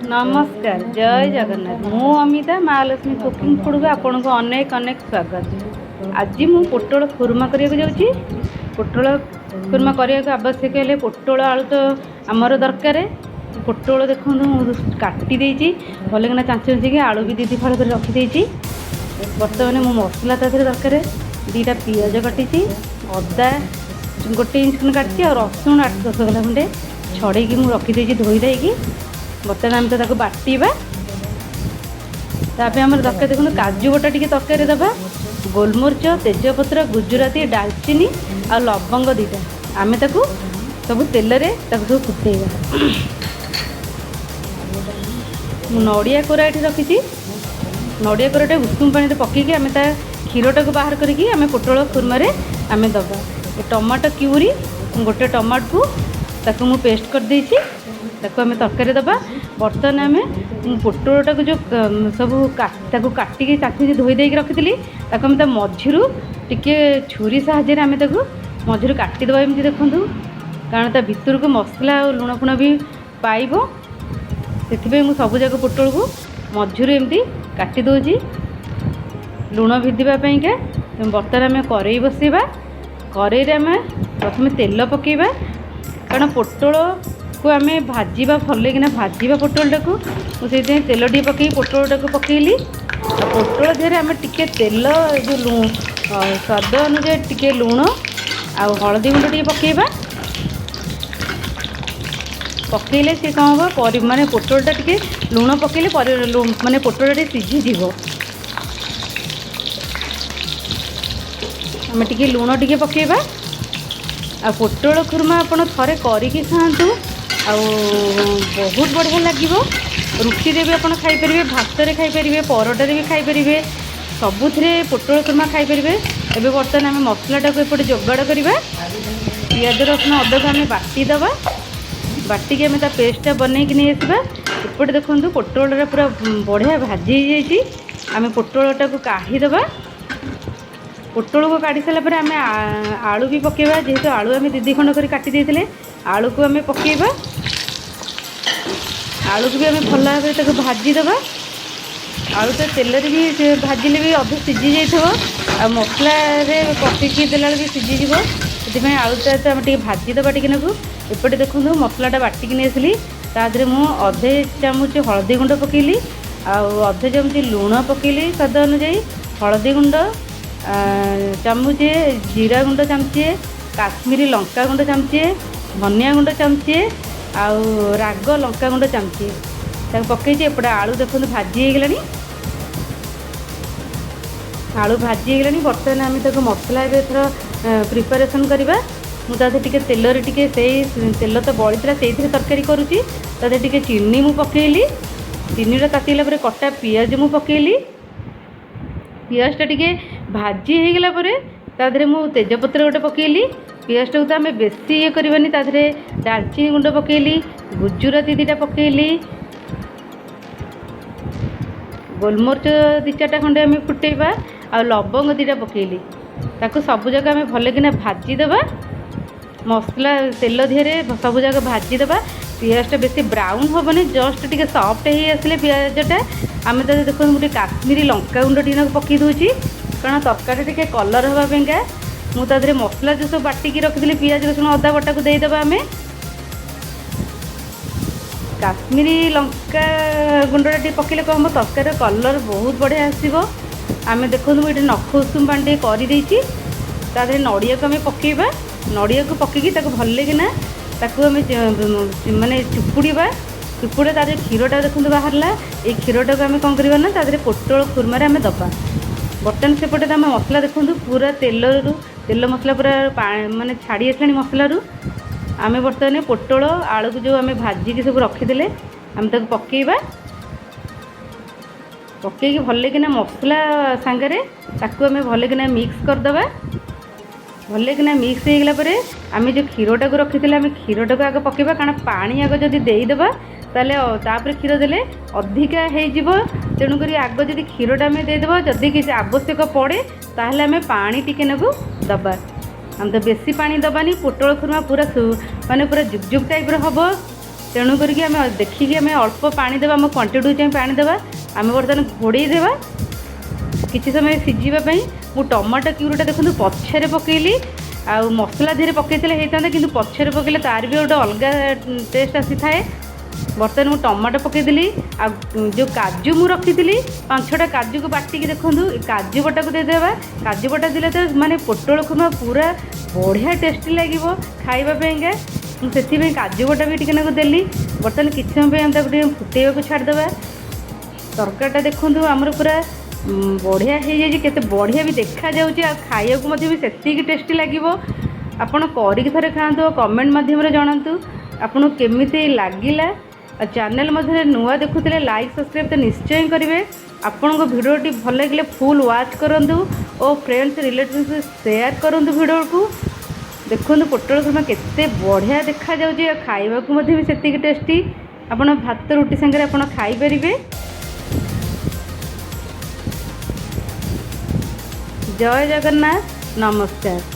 ନମସ୍କାର, ଜୟ ଜଗନ୍ନାଥ। ମୁଁ ଅମିତା, ମା ଲକ୍ଷ୍ମୀ କୁକିଂ ଫୁଡ଼କୁ ଆପଣଙ୍କୁ ଅନେକ ଅନେକ ସ୍ୱାଗତ। ଆଜି ମୁଁ ପୋଟଳ ଖୁର୍ମା କରିବାକୁ ଯାଉଛି। ପୋଟଳ ଖୁର୍ମା କରିବାକୁ ଆବଶ୍ୟକ ହେଲେ ପୋଟଳ, ଆଳୁ ତ ଆମର ଦରକାର। ପୋଟଳ ଦେଖନ୍ତୁ, ମୁଁ କାଟି ଦେଇଛି ଭଲକିନା ଚାଞ୍ଚି ଚାଞ୍ଚିକି। ଆଳୁ ବି 2 ଫାଳ କରି ରଖିଦେଇଛି। ବର୍ତ୍ତମାନ ମୁଁ ମସଲା ତା ଦେହରେ ଦରକାର। 2ଟା ପିଆଜ କାଟିଛି, ଅଦା 1 ଇଞ୍ଚ ଖଣ୍ଡେ କାଟିଛି ଆଉ ରସୁଣ 8-10 କୋଲା ଖଣ୍ଡେ ଛଡ଼େଇକି ମୁଁ ରଖିଦେଇଛି ଧୋଇ ଧାଇକି। ବର୍ତ୍ତମାନ ଆମେ ତ ତାକୁ ବାଟିବା। ତା ପାଇଁ ଆମର ଦରକାର, ଦେଖନ୍ତୁ, କାଜୁ ବଟା ଟିକେ ତରକାରୀରେ ଦେବା, ଗୋଲମରିଚ, ତେଜପତ୍ର, ଗୁଜୁରାତି, ଡାଲଚିନି ଆଉ ଲବଙ୍ଗ 2ଟା। ଆମେ ତାକୁ ସବୁ ତେଲରେ ତାକୁ ସବୁ ଫୁଟେଇବା। ମୁଁ ନଡ଼ିଆ କୋରା ଏଠି ରଖିଛି। ନଡ଼ିଆ କୋରାଟା ଉଷୁମ ପାଣିରେ ପକାଇକି ଆମେ ତା କ୍ଷୀରଟାକୁ ବାହାର କରିକି ଆମେ ପୋଟଳ ଖୁର୍ମାରେ ଆମେ ଦେବା। ଏ ଟମାଟୋ କ୍ୟୁରି, ଗୋଟେ ଟମାଟୋକୁ ତାକୁ ମୁଁ ପେଷ୍ଟ କରିଦେଇଛି, ତାକୁ ଆମେ ତରକାରୀ ଦେବା। ବର୍ତ୍ତମାନ ଆମେ ମୁଁ ପୋଟଳଟାକୁ ଯେଉଁ ସବୁ ତାକୁ କାଟିକି ଚାଞ୍ଚି ଧୋଇ ଦେଇକି ରଖିଥିଲି, ତାକୁ ଆମେ ତା ମଝିରୁ ଟିକେ ଛୁରୀ ସାହାଯ୍ୟରେ ଆମେ ତାକୁ ମଝିରୁ କାଟିଦେବା ଏମିତି ଦେଖନ୍ତୁ, କାରଣ ତା ଭିତରକୁ ମସଲା ଆଉ ଲୁଣ ଫୁଣ ବି ପାଇବ। ସେଥିପାଇଁ ମୁଁ ସବୁଯାକ ପୋଟଳକୁ ମଝିରୁ ଏମିତି କାଟି ଦେଉଛି ଲୁଣ ଭିଦିବା ପାଇଁକା। ବର୍ତ୍ତମାନ ଆମେ କରେଇ ବସେଇବା। କରେଇରେ ଆମେ ପ୍ରଥମେ ତେଲ ପକାଇବା, କାରଣ ପୋଟଳକୁ ଆମେ ଭାଜିବା, ଭଲକିନା ଭାଜିବା ପୋଟଳଟାକୁ। ମୁଁ ସେଇଥିପାଇଁ ତେଲ ଟିକେ ପକାଇ ପୋଟଳଟାକୁ ପକାଇଲି। ଆଉ ପୋଟଳ ଦେହରେ ଆମେ ଟିକେ ତେଲ, ଯେଉଁ ସ୍ୱାଦ ଅନୁଯାୟୀ ଟିକେ ଲୁଣ ଆଉ ହଳଦୀ ଗୁଣ୍ଡ ଟିକେ ପକାଇବା। ପକାଇଲେ ସେ କ'ଣ ହେବ, ମାନେ ପୋଟଳଟା ଟିକେ ଲୁଣ ପକାଇଲେ ମାନେ ପୋଟଳଟା ଟିକେ ସିଝିଯିବ। ଆମେ ଟିକେ ଲୁଣ ଟିକେ ପକାଇବା। ଆଉ ପୋଟଳ ଖୁର୍ମା ଆପଣ ଥରେ କରିକି ଖାଆନ୍ତୁ, ଆଉ ବହୁତ ବଢ଼ିଆ ଲାଗିବ। ରୁଟିରେ ବି ଆପଣ ଖାଇପାରିବେ, ଭାତରେ ଖାଇପାରିବେ, ପରଟାରେ ବି ଖାଇପାରିବେ, ସବୁଥିରେ ପୋଟଳ ଖୁର୍ମା ଖାଇପାରିବେ। ଏବେ ବର୍ତ୍ତମାନ ଆମେ ମସଲାଟାକୁ ଏପଟେ ଯୋଗାଡ଼ କରିବା। ପିଆଜ, ରସୁଣ, ଅଦାକୁ ଆମେ ବାଟିଦେବା। ବାଟିକି ଆମେ ତା ପେଷ୍ଟଟା ବନେଇକି ନେଇ ଆସିବା। ଏପଟେ ଦେଖନ୍ତୁ, ପୋଟଳଟା ପୁରା ବଢ଼ିଆ ଭାଜି ହେଇଯାଇଛି। ଆମେ ପୋଟଳଟାକୁ କାଢ଼ିଦେବା। ପୋଟଳକୁ କାଢ଼ି ସାରିଲା ପରେ ଆମେ ଆଳୁ ବି ପକାଇବା। ଯେହେତୁ ଆଳୁ ଆମେ 2 ଖଣ୍ଡ କରି କାଟି ଦେଇଥିଲେ, ଆଳୁକୁ ଆମେ ପକାଇବା। ଆଳୁକୁ ବି ଆମେ ଭଲ ଭାବରେ ତାକୁ ଭାଜିଦେବା। ଆଳୁ ତ ତେଲରେ ବି ଭାଜିଲେ ବି ଅଧେ ସିଝି ଯାଇଥିବ, ଆଉ ମସଲାରେ କଷିକି ଦେଲାବେଳେ ବି ସିଝିଯିବ। ସେଥିପାଇଁ ଆଳୁଟା ତ ଆମେ ଟିକେ ଭାଜିଦେବା ଟିକେ ନାକୁ। ଏପଟେ ଦେଖନ୍ତୁ, ମସଲାଟା ବାଟିକି ନେଇ ଆସିଲି। ତା ଦେହରେ ମୁଁ ଅଧେ ଚାମଚ ହଳଦୀ ଗୁଣ୍ଡ ପକାଇଲି ଆଉ ଅଧେ ଚାମଚ ଲୁଣ ପକାଇଲି ସ୍ୱାଦ ଅନୁଯାୟୀ। ହଳଦୀ ଗୁଣ୍ଡ ଚାମଚେ, ଜିରା ଗୁଣ୍ଡ ଚାମଚିଏ, କାଶ୍ମୀରୀ ଲଙ୍କା ଗୁଣ୍ଡ ଚାମଚିଏ, ଧନିଆ ଗୁଣ୍ଡ ଚାମଚିଏ ଆଉ ରାଗ ଲଙ୍କା ଗୁଣ୍ଡ ଚାମଚିଏ ତାକୁ ପକାଇଛି। ଏପଟେ ଆଳୁ ଦେଖନ୍ତୁ ଭାଜି ହେଇଗଲାଣି। ଆଳୁ ଭାଜି ହେଇଗଲାଣି। ବର୍ତ୍ତମାନ ଆମେ ତାକୁ ମସଲା ଏବେ ଏଥର ପ୍ରିପାରେସନ୍ କରିବା। ମୁଁ ତା ଦେହରେ ଟିକେ ତେଲରେ ଟିକେ, ସେଇ ତେଲ ତ ବଳିଥିଲା, ସେଇଥିରେ ତରକାରୀ କରୁଛି। ତା ଦେହରେ ଟିକେ ଚିନି ମୁଁ ପକାଇଲି। ଚିନିଟା ତାତିଗଲା ପରେ କଟା ପିଆଜ ମୁଁ ପକାଇଲି। ପିଆଜଟା ଟିକେ ଭାଜି ହେଇଗଲା ପରେ ତା ଦେହରେ ମୁଁ ତେଜପତ୍ର ଗୋଟେ ପକାଇଲି। ପିଆଜଟାକୁ ତ ଆମେ ବେଶୀ ଇଏ କରିବାନି। ତା ଦେହରେ ଡାଲଚିନି ଗୁଣ୍ଡ ପକାଇଲି, ଗୁଜୁରାତି 2ଟା ପକାଇଲି, ଗୋଲମରିଚ 2-4ଟା ଖଣ୍ଡେ ଆମେ ଫୁଟେଇବା ଆଉ ଲବଙ୍ଗ 2ଟା ପକାଇଲି। ତାକୁ ସବୁଯାକ ଆମେ ଭଲକିନା ଭାଜିଦେବା। ମସଲା ତେଲ ଦେହରେ ସବୁଯାକ ଭାଜିଦେବା। ପିଆଜଟା ବେଶୀ ବ୍ରାଉନ୍ ହେବନି, ଜଷ୍ଟ ଟିକେ ସଫ୍ଟ ହେଇ ଆସିଲେ ପିଆଜଟା ଆମେ ତା ଦେଖନ୍ତୁ, ମୁଁ ଟିକେ କାଶ୍ମୀରୀ ଲଙ୍କା ଗୁଣ୍ଡ ଟିକେ ପକାଇ ଦେଉଛି, କାରଣ ତରକାରୀ ଟିକେ କଲର୍ ହେବା ପାଇଁକା। ମୁଁ ତା ଦେହରେ ମସଲା ଯେଉଁ ସବୁ ବାଟିକି ରଖିଥିଲି, ପିଆଜ, ରସୁଣ, ଅଦା ବଟାକୁ ଦେଇଦେବା ଆମେ। କାଶ୍ମୀରୀ ଲଙ୍କା ଗୁଣ୍ଡଟା ଟିକେ ପକାଇଲେ କ'ଣ ହେବ, ତରକାରୀର କଲର୍ ବହୁତ ବଢ଼ିଆ ଆସିବ। ଆମେ ଦେଖନ୍ତୁ, ମୁଁ ଏଠି ନଖ ଉଷୁମ ପାଣି ଟିକେ କରିଦେଇଛି। ତା ଦେହରେ ନଡ଼ିଆକୁ ଆମେ ପକାଇବା। ନଡ଼ିଆକୁ ପକାଇକି ତାକୁ ଭଲକିନା ତାକୁ ଆମେ ମାନେ ଚୁପୁଡ଼ିବା। ଚୁପୁଡ଼ିବା, ତା ଦେହରେ କ୍ଷୀରଟା ଦେଖନ୍ତୁ ବାହାରିଲା। ଏଇ କ୍ଷୀରଟାକୁ ଆମେ କ'ଣ କରିବା ନା ତା ଦେହରେ ପୋଟଳ ଖୁର୍ମାରେ ଆମେ ଦେବା। ବର୍ତ୍ତମାନ ସେପଟେ ତ ଆମ ମସଲା ଦେଖନ୍ତୁ, ପୁରା ତେଲରୁ ତେଲ ମସଲା ପୁରା ମାନେ ଛାଡ଼ି ଆସିଲାଣି ମସଲାରୁ। ଆମେ ବର୍ତ୍ତମାନ ପୋଟଳ ଆଳୁକୁ ଯେଉଁ ଆମେ ଭାଜିକି ସବୁ ରଖିଥିଲେ, ଆମେ ତାକୁ ପକାଇବା। ପକାଇକି ଭଲକିନା ମସଲା ସାଙ୍ଗରେ ତାକୁ ଆମେ ଭଲକିନା ମିକ୍ସ କରିଦେବା। ଭଲକିନା ମିକ୍ସ ହେଇଗଲା ପରେ ଆମେ ଯେଉଁ କ୍ଷୀରଟାକୁ ରଖିଥିଲେ, ଆମେ କ୍ଷୀରଟାକୁ ଆଗ ପକାଇବା, କାରଣ ପାଣି ଆଗ ଯଦି ଦେଇଦେବା ତାହେଲେ ତାପରେ କ୍ଷୀର ଦେଲେ ଅଧିକା ହେଇଯିବ। ତେଣୁକରି ଆଗ ଯଦି କ୍ଷୀରଟା ଆମେ ଦେଇଦେବା, ଯଦି କିଛି ଆବଶ୍ୟକ ପଡ଼େ ତାହେଲେ ଆମେ ପାଣି ଟିକେ ନାକୁ ଦେବା। ଆମେ ତ ବେଶୀ ପାଣି ଦେବାନି। ପୋଟଳ ଖୁର୍ମା ପୁରା ମାନେ ପୁରା ଜୁକ୍ ଜୁକ୍ ଟାଇପ୍ର ହେବ। ତେଣୁ କରିକି ଆମେ ଦେଖିକି ଆମେ ଅଳ୍ପ ପାଣି ଦେବା, ଆମ କ୍ୱାଣ୍ଟିଟି ଯାଏଁ ପାଣି ଦେବା। ଆମେ ବର୍ତ୍ତମାନ ଘୋଡ଼େଇ ଦେବା କିଛି ସମୟ ସିଝିବା ପାଇଁ। ମୁଁ ଟମାଟୋ କ୍ୟୁରିଟା ଦେଖନ୍ତୁ ପଛରେ ପକାଇଲି, ଆଉ ମସଲା ଦେହରେ ପକାଇଥିଲେ ହେଇଥାନ୍ତା, କିନ୍ତୁ ପଛରେ ପକାଇଲେ ତାର ବି ଗୋଟେ ଅଲଗା ଟେଷ୍ଟ ଆସିଥାଏ। ବର୍ତ୍ତମାନ ମୁଁ ଟମାଟୋ ପକାଇଦେଲି, ଆଉ ଯେଉଁ କାଜୁ ମୁଁ ରଖିଥିଲି 5-6ଟା କାଜୁକୁ ବାଟିକି ଦେଖନ୍ତୁ କାଜୁ ବଟାକୁ ଦେଇଦେବା। କାଜୁ ବଟା ଦେଲେ ତ ମାନେ ପୋଟଳ ଖୁର୍ମା ପୁରା ବଢ଼ିଆ ଟେଷ୍ଟି ଲାଗିବ ଖାଇବା ପାଇଁକା। ମୁଁ ସେଥିପାଇଁ କାଜୁ ବଟା ବି ଟିକେ ନାକୁ ଦେଲି। ବର୍ତ୍ତମାନ କିଛି ସମୟ ପାଇଁ ଆମେ ତାକୁ ଟିକେ ଫୁଟେଇବାକୁ ଛାଡ଼ିଦେବା। ତରକାରୀଟା ଦେଖନ୍ତୁ ଆମର ପୁରା ବଢ଼ିଆ ହେଇଯାଇଛି, କେତେ ବଢ଼ିଆ ବି ଦେଖାଯାଉଛି, ଆଉ ଖାଇବାକୁ ମଧ୍ୟ ବି ସେତିକି ଟେଷ୍ଟି ଲାଗିବ। ଆପଣ କରିକି ଥରେ ଖାଆନ୍ତୁ ଆଉ କମେଣ୍ଟ ମାଧ୍ୟମରେ ଜଣାନ୍ତୁ ଆପଣଙ୍କୁ କେମିତି ଲାଗିଲା। ଆଉ ଚ୍ୟାନେଲ୍ ମଧ୍ୟରେ ନୂଆ ଦେଖୁଥିଲେ ଲାଇକ୍ ସବସ୍କ୍ରାଇବ୍ ତ ନିଶ୍ଚୟ କରିବେ। ଆପଣଙ୍କ ଭିଡ଼ିଓଟି ଭଲ ଲାଗିଲେ ଫୁଲ୍ ୱାଚ୍ କରନ୍ତୁ ଓ ଫ୍ରେଣ୍ଡସ୍ ରିଲେଟିଭ୍ସ ସେୟାର କରନ୍ତୁ ଭିଡ଼ିଓକୁ। ଦେଖନ୍ତୁ ପୋଟଳ ଖୁର୍ମା କେତେ ବଢ଼ିଆ ଦେଖାଯାଉଛି, ଆଉ ଖାଇବାକୁ ମଧ୍ୟ ବି ସେତିକି ଟେଷ୍ଟି। ଆପଣ ଭାତ ରୁଟି ସାଙ୍ଗରେ ଆପଣ ଖାଇପାରିବେ। ଜୟ ଜଗନ୍ନାଥ, ନମସ୍କାର।